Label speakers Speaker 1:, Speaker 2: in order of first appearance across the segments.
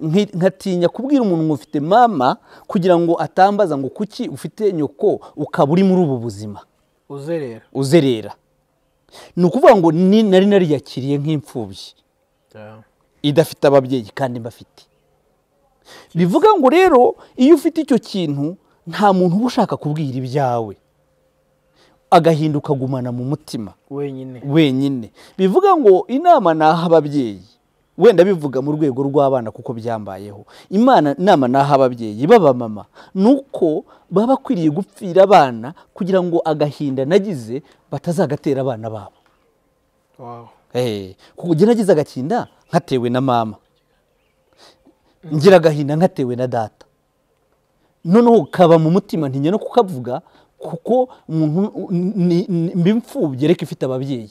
Speaker 1: Nkatinya kubwira umuntu ngo ufite mama kugira ngo atambaza ngo kuki ufite nyoko ukaba uri muri ubu buzima uzerera. Ni ukuvuga ngo nari nariyakiriye nk'imfubyi idafite ababyeyi kandi mbafite. Bivuga ngo rero iyo ufite icyo kintu nta muntu uba ushaka kubwira ibyawe, agahinduka gumana mu mutima wenyine. Bivuga ngo inama naha ababyeyi, wenda bivuga mu rwego rw'abana kuko byambayeho, inama naha ababyeyi baba mama nuko baba bakwiriye gupfira abana kugira ngo agahinda nagize batazagatera abana babo. Kuko njye nagize agahinda nkatewe na mama, ngira agahinda nkatewe na data, noneho kaba mu mutima ntinya no kukavuga kuko umuntu mbimfubye reka ifite ababyeyi.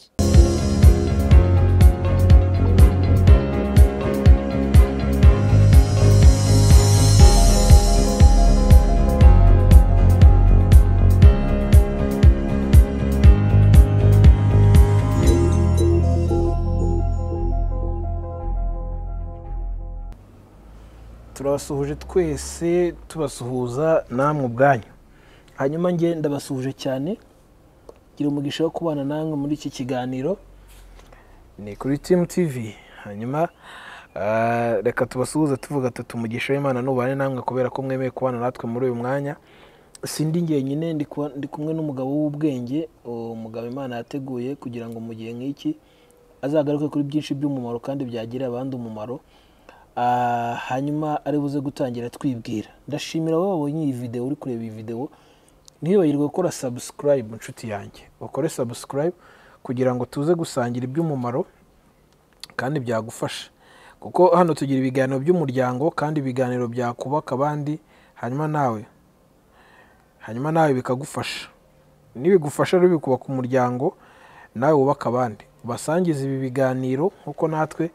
Speaker 2: Turabasuhuje twese, tubasuhuza namwe ubwanyu. Hanyuma nge ndabasuhuje cyane, gira umugisha wo kubana namwe muri iki kiganiro ni kuri Team TV. Hanyuma reka tubasuhuze tuvuga tuti umugisha w'Imana nubane namwe kubera ko mwemeye kubana natwe muri uyu mwanya. Sindi njyenyine, ndi kumwe n'umugabo w'ubwenge, umugabo Imana yateguye kugira ngo mu gihe nk'iki azagaruke kuri byinshi by'umumaro kandi byagira abandi umumaro. Hanyuma ari buze gutangira twibwira. Ndashimira wowe wabonye iyi video, uri kureba iyi video, ntiwibagirwe gukora subscribe inshuti yanjye. Ukore subscribe kugira ngo tuze gusangira iby'umumaro kandi byagufasha, kuko hano tugira ibiganiro by'umuryango kandi ibiganiro byakubaka abandi, hanyuma nawe bikagufasha. Nibigufasha rero bikubaka umuryango, nawe wubaka abandi. Basangiza ibi biganiro nkuko natwe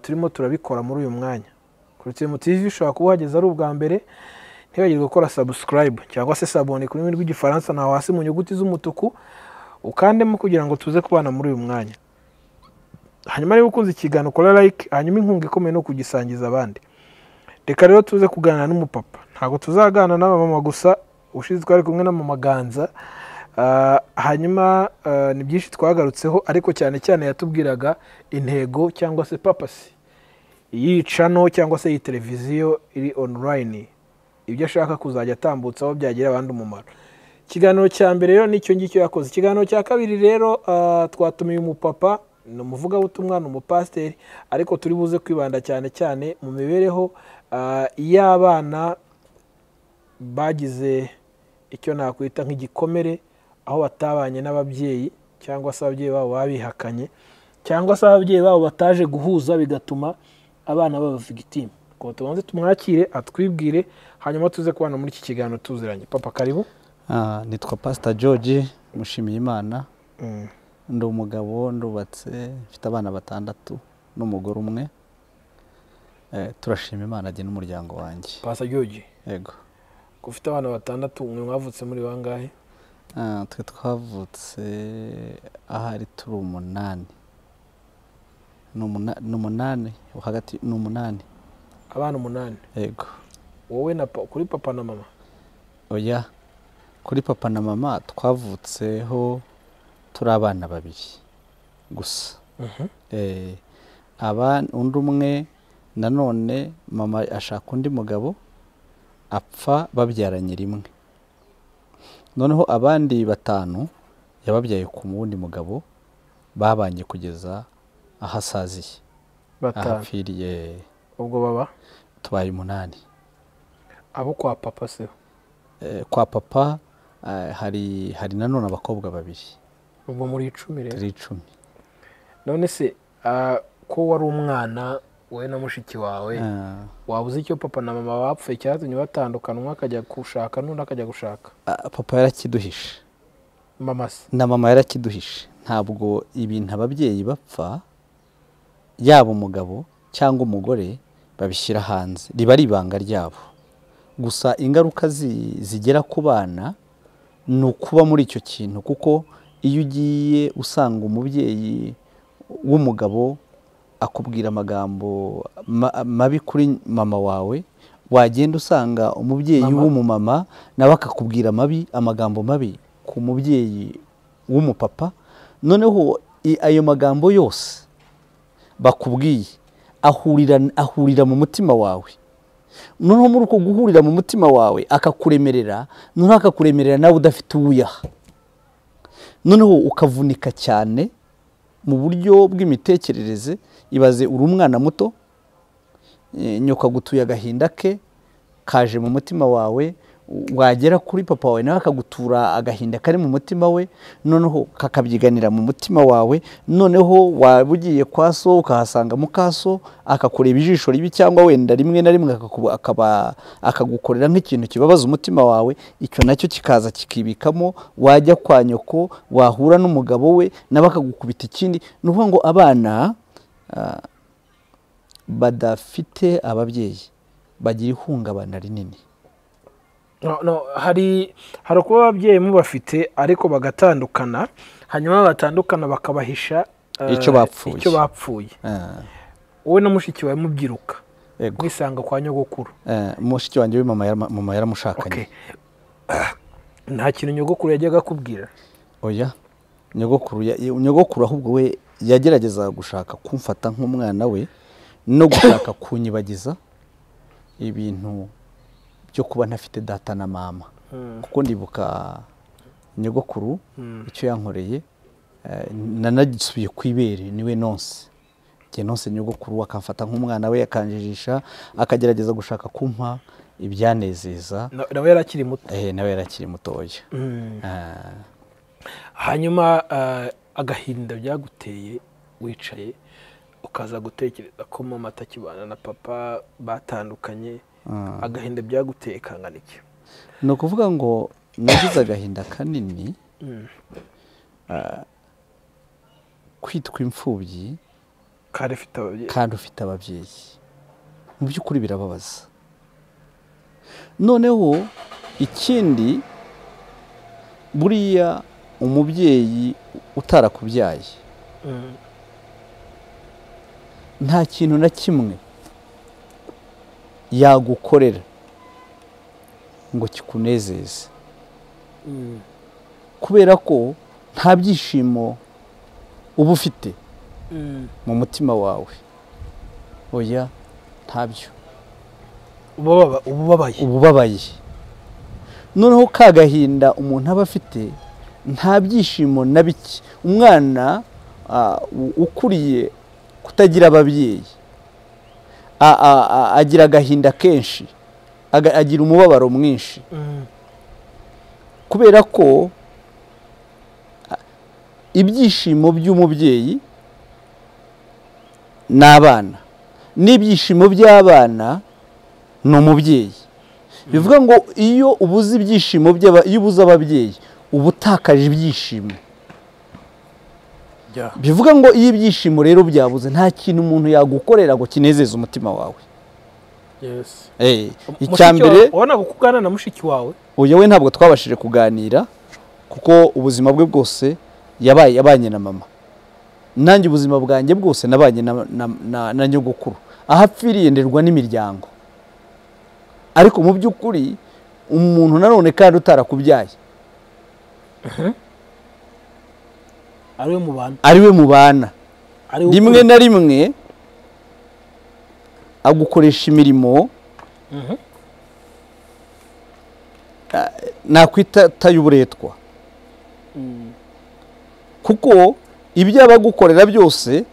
Speaker 2: turimo turabikora muri uyu mwanya. Kuri Team TV ushobora kuba uhageze ari ubwa mbere, ntiwibagirwe gukora subscribe cyangwa se s'abonner ku rurimi rw'igifaransa naho hasi mu nyuguti z'umutuku, ukandemo kugira ngo tuze kubana muri uyu mwanya. Hanyuma niba ukunze ikiganiro ukora like, hanyuma inkunga ikomeye no kugisangiza abandi. Reka rero tuze kuganira n'umupapa. Ntabwo tuzaganira n'abamama gusa, ushize twari kumwe na mama Ganza. Hanyuma ni byinshi twagarutseho, ariko cyane cyane yatubwiraga intego cyangwa se purpose iyi channel cyangwa se iyi televiziyo iri online, ibyo ashaka kuzajya atambutsaho byagira abandi umumaro. Ikiganiro cya mbere rero nicyo ngicyo yakoze. Ikiganiro cya kabiri rero twatumiye umupapa, ni umuvugabutumwa, ni umupasiteri, ariko turi buze kwibanda cyane cyane mu mibereho y'abana bagize icyo nakwita nk'igikomere, aho batabanye n'ababyeyi cyangwa se ababyeyi babo babihakanye cyangwa se ababyeyi babo bataje guhuza, bigatuma abana baba victime. Ko tubanze tumwakire atwibwire, hanyuma tuze kubana muri iki kiganiro tuziranye. Papa karibu.
Speaker 1: Nitwa Pastor George Mushimiyimana. Ndi umugabo, ndubatse, mfite abana batandatu n'umugore umwe. Turashima Imana jye n'umuryango wanjye.
Speaker 2: Pastor George.
Speaker 1: Yego.
Speaker 2: Ufite abana batandatu, umwe mwavutse muri bangahe?
Speaker 1: Twe twavutse ahari turi umunani. Ni umunani, hagati ni umunani.
Speaker 2: Abana umunani?
Speaker 1: Yego.
Speaker 2: Wowe na kuri papa na mama?
Speaker 1: Oya, kuri papa na mama twavutseho turi abana babiri gusa. Undi umwe nanone mama ashaka undi mugabo apfa babyaranye rimwe. Noneho abandi batanu yababyaye ku wundi mugabo babanye kugeza ahasaziye. Ahapfiriye.
Speaker 2: Ubwo baba
Speaker 1: tubaye umunani.
Speaker 2: Abo kwa papa se?
Speaker 1: Kwa papa hari nanone abakobwa babiri.
Speaker 2: Ubwo muri 10 rero?
Speaker 1: Turi 10.
Speaker 2: None se ko wari umwana wowe na mushiki wawe, wabuze icyo papa na mama bapfuye cyatumye batandukana, akajya gushaka n'undi akajya gushaka?
Speaker 1: Papa yarakiduhishe.
Speaker 2: Mama se?
Speaker 1: Na mama yarakiduhishe. Ntabwo ibintu ababyeyi bapfa yaba umugabo cyangwa umugore babishyira hanze, riba ari ibanga ryabo. Gusa ingaruka zigera ku bana ni ukuba muri icyo kintu, kuko iyo ugiye usanga umubyeyi w'umugabo akubwira amagambo mabi kuri mama wawe, wagenda usanga umubyeyi w'umumama nawe akakubwira mabi, amagambo mabi ku mubyeyi w'umupapa. Noneho ayo magambo yose bakubwiye ahurira mu mutima wawe. Noneho muri uko guhurira mu mutima wawe akakuremerera, noneho akakuremerera nawe udafite uwuyaha. Noneho ukavunika cyane mu buryo bw'imitekerereze. Ibaze uri umwana muto, nyoko agutuye agahinda ke kaje mu mutima wawe, wagera kuri papa wawe nawe akagutura agahinda kari mu mutima we, noneho kakabyiganira mu mutima wawe. Noneho waba ugiye kwa so ukahasanga mukaso akakureba ijisho ribi, cyangwa wenda rimwe na rimwe akagukorera nk'ikintu kibabaza umutima wawe, icyo nacyo kikaza kikibikamo. Wajya kwa nyoko wahura n'umugabo we nawe akagukubita ikindi. Ni ukuvuga ngo abana badafite ababyeyi bagira ihungabana rinini.
Speaker 2: No, hari kuba ababyeyi mubafite ariko bagatandukana, hanyuma batandukana bakabahisha
Speaker 1: icyo bapfuye.
Speaker 2: Wowe na mushiki wawe mubyiruka mwisanga kwa nyogokuru.
Speaker 1: Mushiki wanjye we mama yaramushakanye.
Speaker 2: Nta kintu nyogokuru yajyaga akubwira?
Speaker 1: Oya, nyogokuru ahubwo we yagerageza gushaka kumfata nk'umwana we no gushaka kunyibagiza ibintu byo kuba ntafite data na mama. Kuko ndibuka nyogokuru icyo yankoreye, nanagisubiye kwibere niwe nonse. Njye nonse nyogokuru akamfata nk'umwana we, akanjijisha, akagerageza gushaka kumpa ibyanezeza.
Speaker 2: Nawe yarakiri muto.
Speaker 1: Nawe yarakiri mutoya.
Speaker 2: Hanyuma agahinda byaguteye wicaye ukaza gutekereza ko mama atakibana na papa batandukanye, agahinda byaguteye kangana iki?
Speaker 1: Ni ukuvuga ngo nagize agahinda kanini. Kwitwa imfubyi kandi ufite ababyeyi mu by'ukuri birababaza. Noneho ikindi, buriya umubyeyi utarakubyaye nta kintu na kimwe yagukorera ngo kikunezeze, kubera ko nta byishimo uba ufite mu mutima wawe. Oya, ntabyo. Ububabaye. Noneho ka gahinda umuntu aba afite nta byishimo na bike. Umwana ukuriye kutagira ababyeyi agira agahinda kenshi, agira umubabaro mwinshi, kubera ko ibyishimo by'umubyeyi n'abana n'ibyishimo by'abana ni umubyeyi. Bivuga ngo iyo ubuze ibyishimo iyo ubuze ababyeyi uba utakaje ibyishimo. Bivuga ngo iyo ibyishimo rero byabuze nta kintu umuntu yagukorera ngo kinezeze umutima wawe. Icya mbere,
Speaker 2: ubona kuganira na mushiki wawe?
Speaker 1: Oya, we ntabwo twabashije kuganira kuko ubuzima bwe bwose yabaye yabanye na mama. Nanjye ubuzima bwanjye bwose nabanye na nyogokuru. Aho apfiriye nderwa n'imiryango. Ariko mu by'ukuri umuntu nanone kandi utarakubyaye ariwe mubana, rimwe na rimwe agukoresha imirimo nakwita y'uburetwa, kuko ibyo abagukorera byose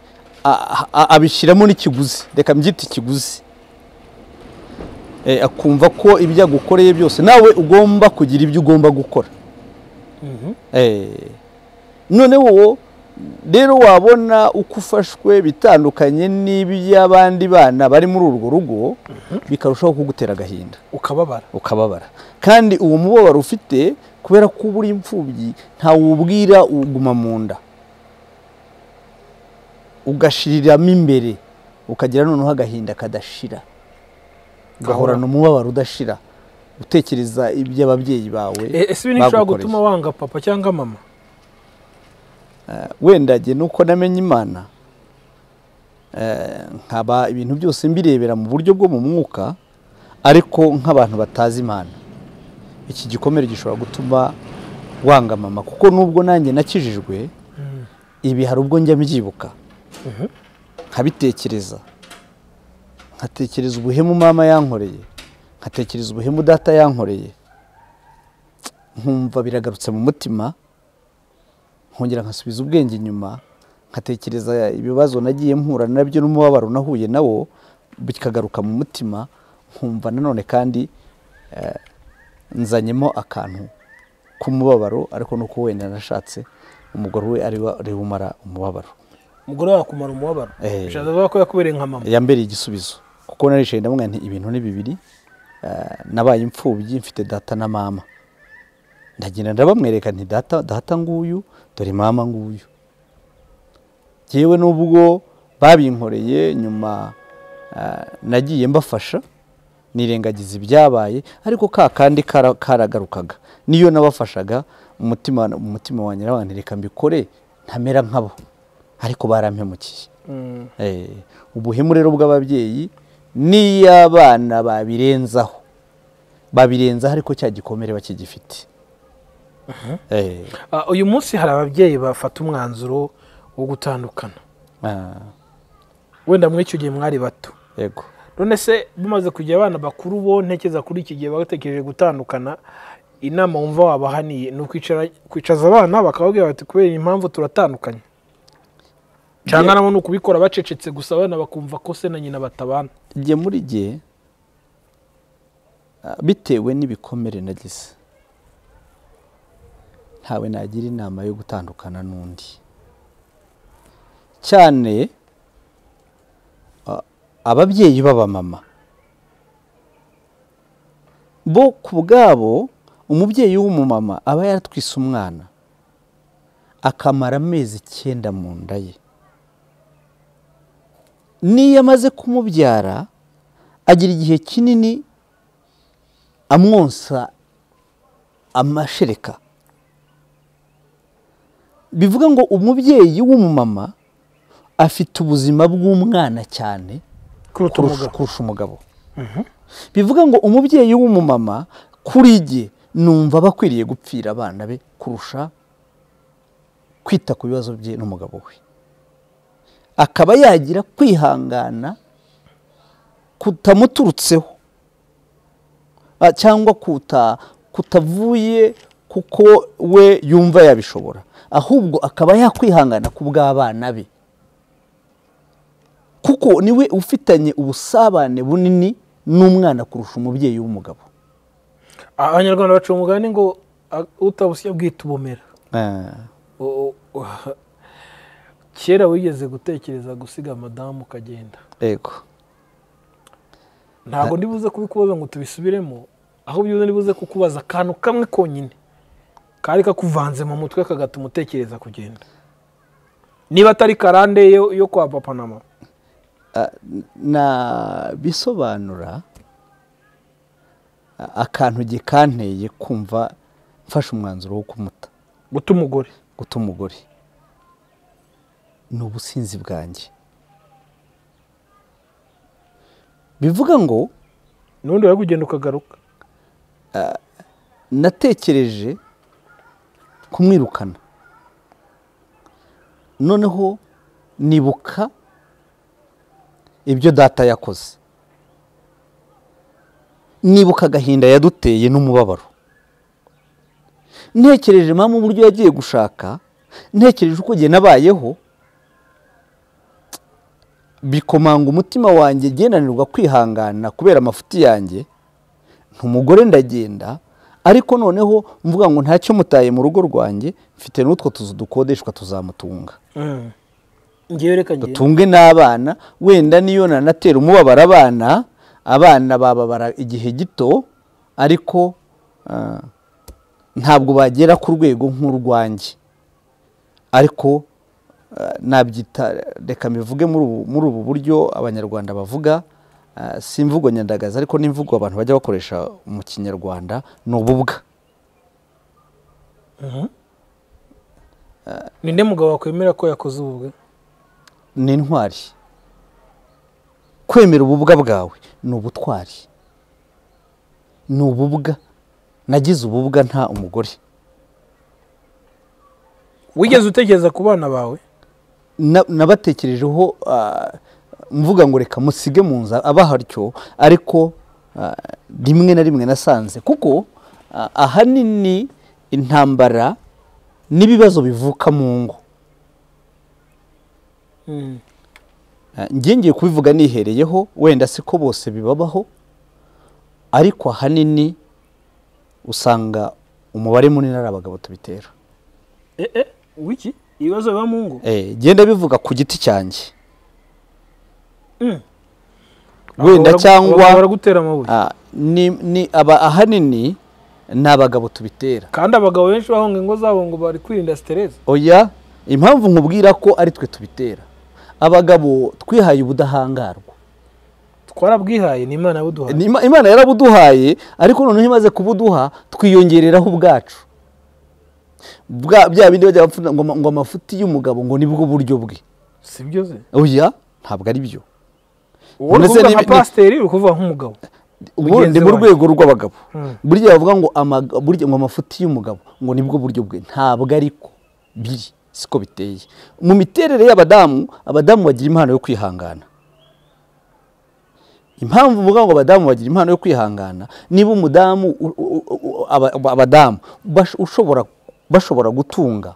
Speaker 1: abishyiramo n'ikiguzi. Reka mbyite ikiguzi. Akumva ko ibyo agukoreye byose nawe ugomba kugira ibyo ugomba gukora. Noneho rero wabona uko ufashwe bitandukanye n'iby'abandi bana bari muri urwo rugo, bikarushaho kugutera agahinda, ukababara. Kandi uwo mubabaro ufite kubera ko uri imfubyi ntawubwira, uguma mu nda ugashiriramo imbere, ukagira noneho agahinda kadashira, ugahorana umubabaro udashira, utekereza iby'ababyeyi bawe.
Speaker 2: Ese ibi ntibishobora gutuma wanga papa cyangwa mama?
Speaker 1: Wenda jye nuko namenye Imana, Nkaba ibintu byose mbirebera mu buryo bwo mu mwuka, ariko nk'abantu batazi Imana iki gikomere gishobora gutuma wanga mama, kuko nubwo nanjye nakijijwe ibi hari ubwo njya mbyibuka nkabitekereza, nkatekereza ubuhemu mama yankoreye, nkatekereza ubuhemu data yankoreye, nkumva biragarutse mu mutima, nkongera nkasubiza ubwenge inyuma, nkatekereza ibibazo nagiye mpura nabyo n'umubabaro nahuye nawo bikagaruka mu mutima, nkumva nanone kandi nzanyemo akantu k'umubabaro, ariko nuko wenda nashatse umugore we ari umara umubabaro.
Speaker 2: Umugore wawe akumara umubabaro? Bishatse kuvuga ko yakubereye nka mama?
Speaker 1: Yambereye igisubizo, kuko naricaye ndamubwira nti ibintu ni bibiri, nabaye imfubyi mfite data na mama, ndagenda ndabamwereka nti data nguyu, dore mama nguyu. Yewe nubwo babinkoreye nyuma nagiye mbafasha nirengagiza ibyabaye, ariko ka kandi karagarukaga, niyo nabafashaga umutima wanjye narabantu reka mbikore ntamera nkabo, ariko barampemukiye. Ubuhemu rero bw'ababyeyi niyo abana babirenzaho ariko cya gikomere bakigifite.
Speaker 2: Uyu munsi hari ababyeyi bafata umwanzuro wo gutandukana. Wenda muri icyo gihe mwari bato.
Speaker 1: Yego.
Speaker 2: None se bumaze kujya abana bakuru bo ntekeza kuri iki gihe bagatekereje gutandukana, inama wumva wabahaniye ni kwicaza abana bakababwira bati kubera impamvu turatandukanye, cyangwa nabo ni ukubikora bacecetse gusa abana bakumva ko se na nyina batabana?
Speaker 1: Njye muri gihe bitewe n'ibikomere nagize ntawe nagira inama yo gutandukana n'undi, cyane ababyeyi b'abamama bo ku bwabo. Umubyeyi w'umumama aba yaratwise umwana akamara amezi 9 mu nda ye, niyo amaze kumubyara agira igihe kinini amwonsa amashereka. Bivuga ngo umubyeyi w'umumama afite ubuzima bw'umwana cyane kurusha umugabo. Bivuga ngo umubyeyi w'umumama kuri jye numva bakwiriye gupfira abana be kurusha kwita ku bibazo bye n'umugabo we, akaba yagira kwihangana kutamuturutseho cyangwa kutavuye kuko we yumva yabishobora, ahubwo akaba yakwihangana ku bw'abana be, kuko niwe ufitanye ubusabane bunini n'umwana kurusha umubyeyi w'umugabo.
Speaker 2: Abanyarwanda baca umugani ngo utabusya bwita ubumera. Kera wigeze gutekereza gusiga madamu ukagenda?
Speaker 1: Yego.
Speaker 2: Ntabwo ndibuze kubikubaza ngo tubisubiremo, ahubwo ndibuze kukubaza akantu kamwe konyine kari kakuvanze mu mutwe kagatuma utekereza kugenda, niba atari karande yo kwa papa na mama.
Speaker 1: Na bisobanura akantu gikanteye kumva mfashe umwanzuro wo kumuta,
Speaker 2: guta umugore
Speaker 1: ni ubusinzi bwanjye. Bivuga ngo
Speaker 2: nundi wari kugenda ukagaruka.
Speaker 1: Natekereje kumwirukana, noneho nibuka ibyo data yakoze, nibuka agahinda yaduteye n'umubabaro, ntekereje mama uburyo yagiye gushaka, ntekereje uko jye nabayeho, bikomanga umutima wanjye genanirwa kwihangana kubera amafuti yanjye. Ntumugore ndagenda, ariko noneho mvuga ngo ntacyo mutaye mu rugo rwanjye, mfite n'utwo tuzu dukodeshwa tuzamutunga, dutunge n'abana, wenda niyo nanatera umubabaro abana bababara igihe gito, ariko ntabwo bagera ku rwego nk'urwanjye. Ariko nabyita, reka mbivuge muri ubu buryo abanyarwanda bavuga, si imvugo nyandagaza ariko n'imvugo abantu bajya bakoresha mu kinyarwanda, ni ububwa.
Speaker 2: Ninde mugabo wakwemera ko yakoze ububwa?
Speaker 1: Ni intwari. Kwemera ububwa bwawe ni ubutwari, ni ububwa. Nagize ububwa nta umugore.
Speaker 2: Wigeze utekereza ku bana bawe?
Speaker 1: Nabatekerejeho mvuga ngo reka musige mu nzu abaharyo, ariko rimwe na rimwe nasanze kuko ahanini intambara n'ibibazo bivuka mu ngo. Ngiye kubivuga nihereyeho, wenda siko bose bibabaho, ariko ahanini usanga umubare munini ari abagabo tubitera.
Speaker 2: Wiki ibibazo biba mu ngo?
Speaker 1: Genda bivuga ku giti cyanjye. Wenda cyangwa
Speaker 2: baragutera amabuye.
Speaker 1: Ni aba ahanini ni abagabo tubitera.
Speaker 2: Kandi abagabo benshi bahonga ingo zabo ngo bari kwirinda stress.
Speaker 1: Oya, impamvu nkubwira ko ari twe tubitera, abagabo twihaye ubudahangarwa.
Speaker 2: Twarabwihaye, ni Imana yabuduhaye.
Speaker 1: Imana yarabuduhaye, ariko noneho imaze kubuduha twiyongereraho ubwacu. Bya bindi bajya bapfuna ngo amafuti y'umugabo ngo nibwo buryo bwe.
Speaker 2: Si byo se?
Speaker 1: Oya, ntabwo ari byo.
Speaker 2: Uwo nka pasiteri uri kuvuga nk'umugabo.
Speaker 1: Ubundi mu rwego rw'abagabo. Burya bavuga ngo burya ngo amafuti y'umugabo ngo nibwo buryo bwe, ntabwo ariko biri, siko biteye. Mu miterere y'abadamu, abadamu bagira impano yo kwihangana. Impamvu mvuga ngo abadamu bagira impano yo kwihangana, niba umudamu abadamu bashobora gutunga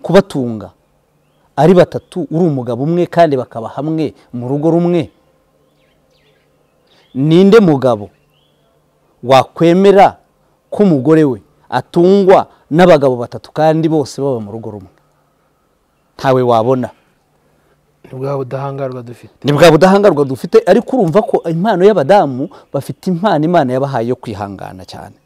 Speaker 1: kubatunga ari batatu, uri umugabo umwe kandi bakaba hamwe mu rugo rumwe, ninde mugabo wakwemera ko umugore we atungwa n'abagabo batatu kandi bose baba mu rugo rumwe? Ntawe wabona.
Speaker 2: Nibwa budahangarwa dufite.
Speaker 1: Nibwa budahangarwa dufite, ariko urumva ko impano y'abadamu bafite impano Imana yabahaye yo kwihangana cyane.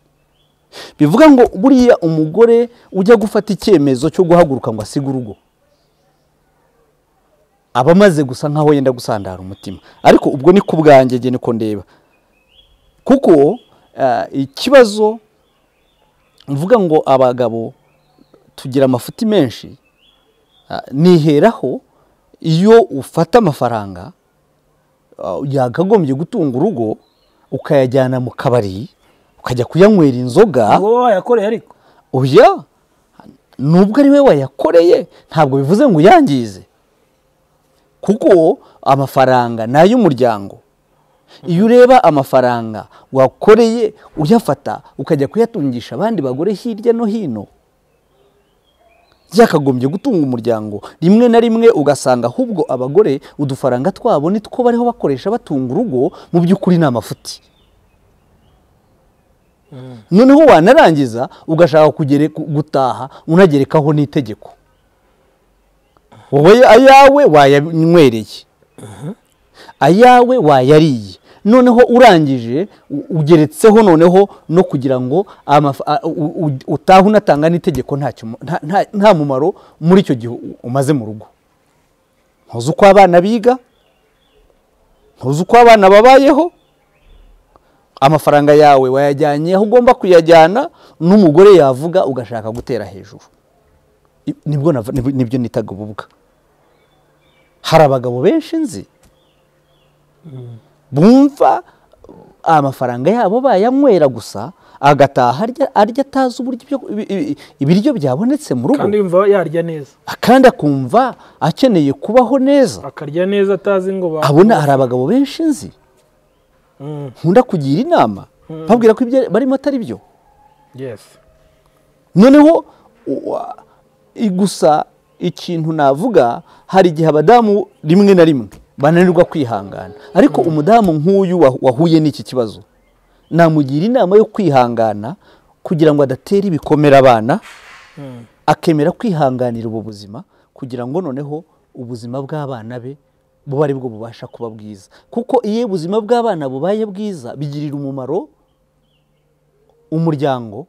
Speaker 1: Bivuga ngo buriya umugore ujya gufata icyemezo cyo guhaguruka ngo asige urugo, aba amaze gusa nkaho yenda gusandara umutima. Ariko ubwo ni kubwanjye nge niko ndeba, kuko ikibazo mvuga ngo abagabo tugira amafuti menshi, niheraho iyo ufata amafaranga yakagombye gutunga urugo ukayajyana mu kabari ukajya kuyanywera inzoga.
Speaker 2: Wowe wayakoreye ariko?
Speaker 1: Oya, nubwo ari we wayakoreye ntabwo bivuze ngo uyangize, kuko amafaranga ni ay'umuryango. Iyo ureba amafaranga wakoreye uyafata ukajya kuyatungisha abandi bagore hirya no hino, byakagombye gutunga umuryango. Rimwe na rimwe ugasanga ahubwo abagore udufaranga twabo nitwo bariho bakoresha batunga urugo, mu by'ukuri ni amafuti. Noneho wanarangiza ugashaka gutaha unagerekaho n'itegeko. Wowe ayawe wayanywereye, ayawe wayariye, noneho urangije ugeretseho noneho no kugira ngo utahe unatanga n'itegeko nta mumaro muri icyo gihe umaze mu rugo. Ntuzi uko abana biga, ntuzi uko abana babayeho, amafaranga yawe wayajyanye aho ugomba kuyajyana, n'umugore yavuga ugashaka gutera hejuru. Nibwo nibyo nitaga ububwa. Hari abagabo benshi nzi bumva amafaranga yabo bayanywera gusa, agataha arya atazi uburyo ibiryo byabonetse mu rugo,
Speaker 2: kandi yumva yarya neza,
Speaker 1: kandi akumva akeneye kubaho neza,
Speaker 2: akarya neza atazi ngo
Speaker 1: abona. Hari abagabo benshi nzi nkunda kugira inama babwira ko ibyo barimo atari byo.
Speaker 2: Yes.
Speaker 1: Noneho gusa ikintu navuga, hari igihe abadamu rimwe na rimwe bananirwa kwihangana, ariko umudamu nk'uyu wahuye n'iki kibazo namugira inama yo kwihangana kugira ngo adatera ibikomere abana, akemera kwihanganira ubu buzima kugira ngo noneho ubuzima bw'abana be buba ari bwo bubasha kuba bwiza. Kuko iyo ubuzima bw'abana bubaye bwiza bigirira umumaro umuryango,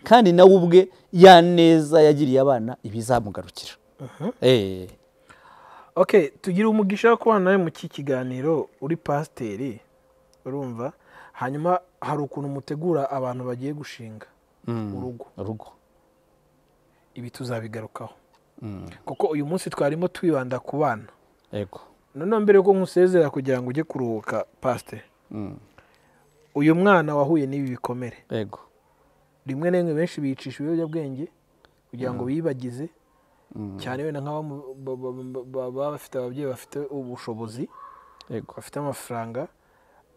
Speaker 1: kandi nawe ubwe ya neza yagiriye abana ibizamugarukira.
Speaker 2: Okay, tugira umugisha wo kubana nawe mu kiganiro, uri pasiteri urumva, hanyuma hari ukuntu mutegura abantu bagiye gushinga urugo. Ibi tuzabigarukaho kuko uyu munsi twarimo twibanda ku bana.
Speaker 1: Yego.
Speaker 2: Noneho mbere yuko nkusezera kugira ngo ujye kuruhuka pastor, uyu mwana wahuye n'ibi bikomere,
Speaker 1: yego,
Speaker 2: rimwe na rimwe benshi biyicisha ibiyobyabwenge kugira ngo biyibagize, cyane wenda nk'aba bafite ababyeyi bafite ubushobozi,
Speaker 1: yego,
Speaker 2: bafite amafaranga.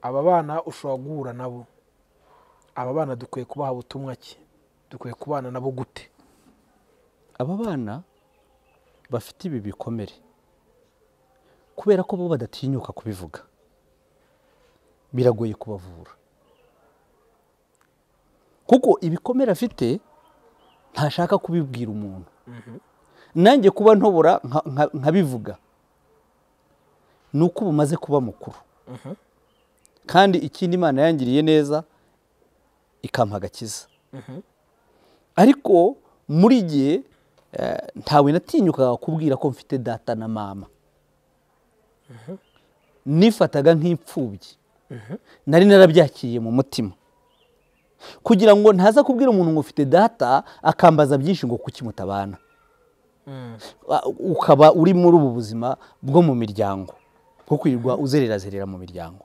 Speaker 2: Aba bana ushobora guhura nabo, aba bana dukwiye kubaha ubutumwa ki? Dukwiye kubana nabo gute?
Speaker 1: Aba bana bafite ibi bikomere kubera ko bo badatinyuka kubivuga, biragoye kubavura, kuko ibikomere afite ntashaka kubibwira umuntu. Nanjye kuba ntobora nkabivuga nuko ubu maze kuba mukuru, kandi ikindi Imana yangiriye neza ikampa agakiza. Ariko muri gihe ntawe natinyukaga kubwira ko mfite data na mama, nifataga nk'imfubyi, nari narabyakiriye mu mutima, kugira ngo ntaza kubwira umuntu ngo ufite data akambaza byinshi ngo kuki mutabana, ukaba uri muri ubu buzima bwo mu miryango, bwo kwirirwa uzerera mu miryango.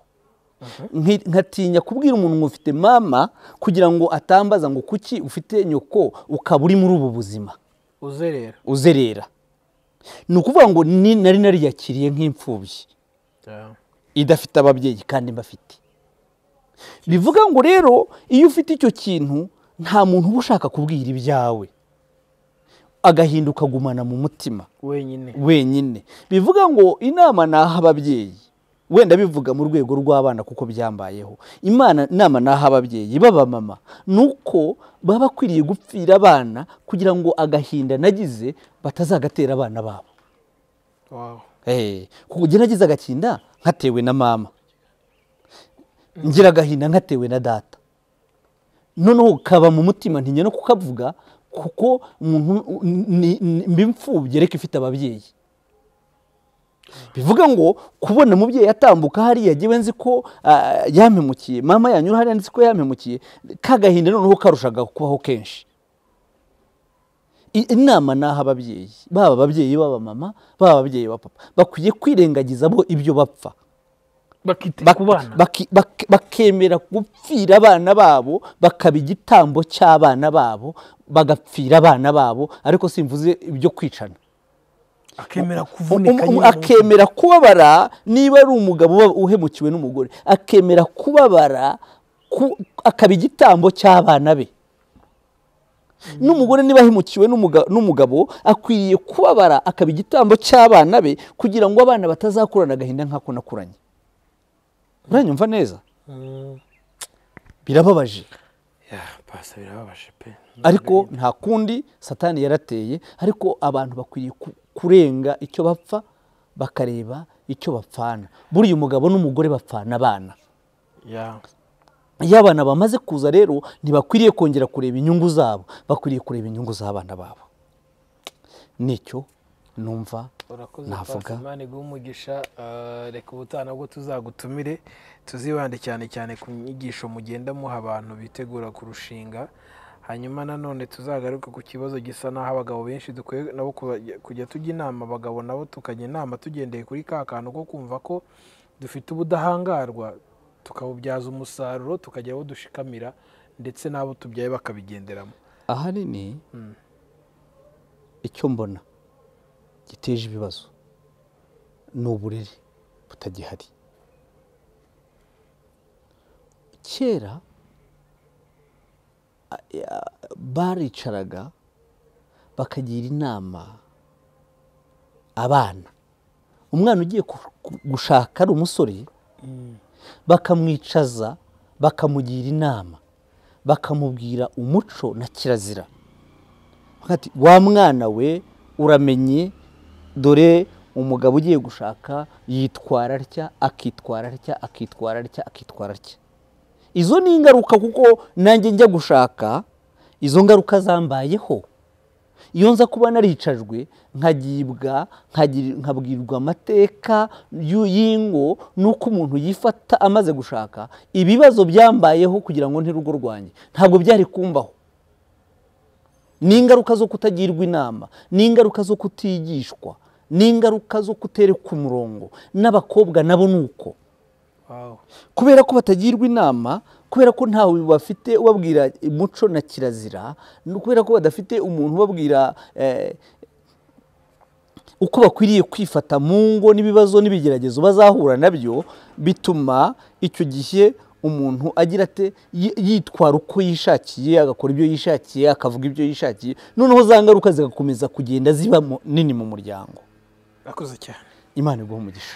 Speaker 1: Nkatinya kubwira umuntu ngo ufite mama kugira ngo atambaza ngo kuki ufite nyoko, ukaba uri muri ubu buzima uzerera. Ni ukuvuga ngo nari nariyakiriye nk'imfubyi idafite ababyeyi kandi mbafite. Bivuga ngo rero iyo ufite icyo kintu nta muntu uba ushaka kubwira ibyawe, agahinduka gumana mu mutima wenyine. Bivuga ngo inama naha ababyeyi, wenda bivuga mu rwego rw'abana kuko byambayeho, inama naha ababyeyi baba mama nuko baba bakwiriye gupfira abana kugira ngo agahinda nagize batazagatera abana babo. Kuko njye nagize agahinda nkatewe na mama, ngira agahinda nkatewe na data, noneho kaba mu mutima ntinya no kukavuga kuko umuntu mbimfubye reka ifite ababyeyi. Bivuga ngo kubona umubyeyi atambuka hariya jyewe nzi ko yampemukiye, mama yanyura hariya nzi ko yampemukiye, kagahinda noneho karushaga kubaho kenshi. Inama naha ababyeyi, baba ababyeyi baba mama, baba ababyeyi ba papa, bakwiye kwirengagiza bo ibyo bapfa, bakemera gupfira abana babo, bakaba igitambo cy'abana babo, bagapfira abana babo. Ariko simvuze ibyo kwicana,
Speaker 2: akemera kuvunika,
Speaker 1: akemera kubabara. Niba ari umugabo uhemukiwe n'umugore, akemera kubabara akaba igitambo cy'abana be. N'umugore niba ahemukiwe n'umugabo akwiriye kubabara akaba igitambo cy'abana be, kugira ngo abana batazakurana agahinda nk'ako nakuranye. Uranyumva neza? Birababaje.
Speaker 2: Birababaje pe.
Speaker 1: Ariko nta kundi, Satani yarateye. Ariko abantu bakwiriye kurenga icyo bapfa bakareba icyo bapfana. Buriya umugabo n'umugore bapfana abana. Iyo abana bamaze kuza rero ntibakwiriye kongera kureba inyungu zabo, bakwiriye kureba inyungu z'abana babo. Nicyo numva navuga.
Speaker 2: Imana iguhe umugisha. Reka ubutaha nabwo tuzagutumire, tuzibande cyane cyane ku nyigisho mugenda muha abantu bitegura kurushinga. Hanyuma nanone tuzagaruka ku kibazo gisa naho abagabo benshi dukwiye nabo kujya tujya inama, abagabo nabo tukajya inama tugendeye kuri ka kantu ko kumva ko dufite ubudahangarwa, tukabubyaza umusaruro, tukajya aho dushikamira ndetse n'abo tubyaye bakabigenderamo.
Speaker 1: Ahanini icyo mbona giteje ibibazo ni uburere butagihari. Kera baricaraga bakagira inama abana. Umwana ugiye gushaka ari umusore, bakamwicaza bakamugira inama, bakamubwira umuco na kirazira. Ati wa mwana we uramenye, dore umugabo ugiye gushaka yitwara atya, akitwara atya, akitwara atya, akitwara atya. Izo ni ingaruka, kuko nanjye njya gushaka izo ngaruka zambayeho. Iyo nza kuba naricajwe nkagibwa, nkabwirwa amateka y'ingo nuko umuntu yifata amaze gushaka, ibibazo byambayeho kugira ngo ntirugo rwanjye ntabwo byari kumbaho. Ni ingaruka zo kutagirwa inama, ni ingaruka zo kutigishwa, N'ingaruka zo kutereka umurongo. N'abakobwa nabo nuko. Kubera ko batagirwa inama, kubera ko ntawe bafite ubabwira umuco na kirazira, kubera ko badafite umuntu ubabwira uko bakwiriye kwifata mu ngo n'ibibazo n'ibigeragezo bazahura nabyo, bituma icyo gihe umuntu agira ate, yitwara uko yishakiye, agakora ibyo yishakiye, akavuga ibyo yishakiye, noneho za ngaruka zigakomeza kugenda ziba nini mu muryango.
Speaker 2: Akoze cyane.
Speaker 1: Imana iguhe umugisha.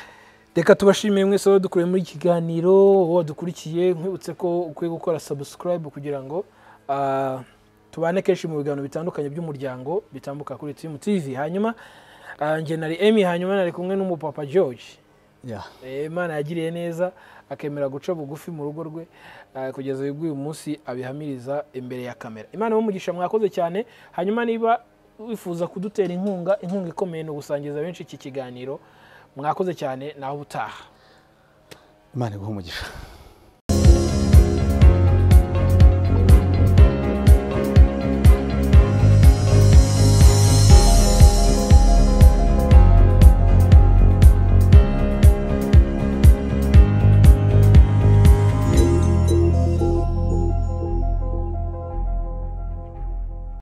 Speaker 2: Reka tubashimiye mwese abadukuye muri iki kiganiro, wowe wadukurikiye, nkwibutse ko ukwiye gukora subscribe kugira ngo tubane kenshi mu biganiro bitandukanye by'umuryango bitambuka kuri Team TV. Hanyuma njye nari Emmy, hanyuma nari kumwe n'umupapa George. Imana yagiriye neza akemera guca bugufi mu rugo rwe kugeza uyu munsi abihamiriza imbere ya kamera. Imana ibahe, mwakoze cyane. Hanyuma niba wifuza kudutera inkunga, inkunga ikomeye ni ugusangiza benshi iki kiganiro. Mwakoze cyane, naho ubutaha.
Speaker 1: Imana iguhe umugisha.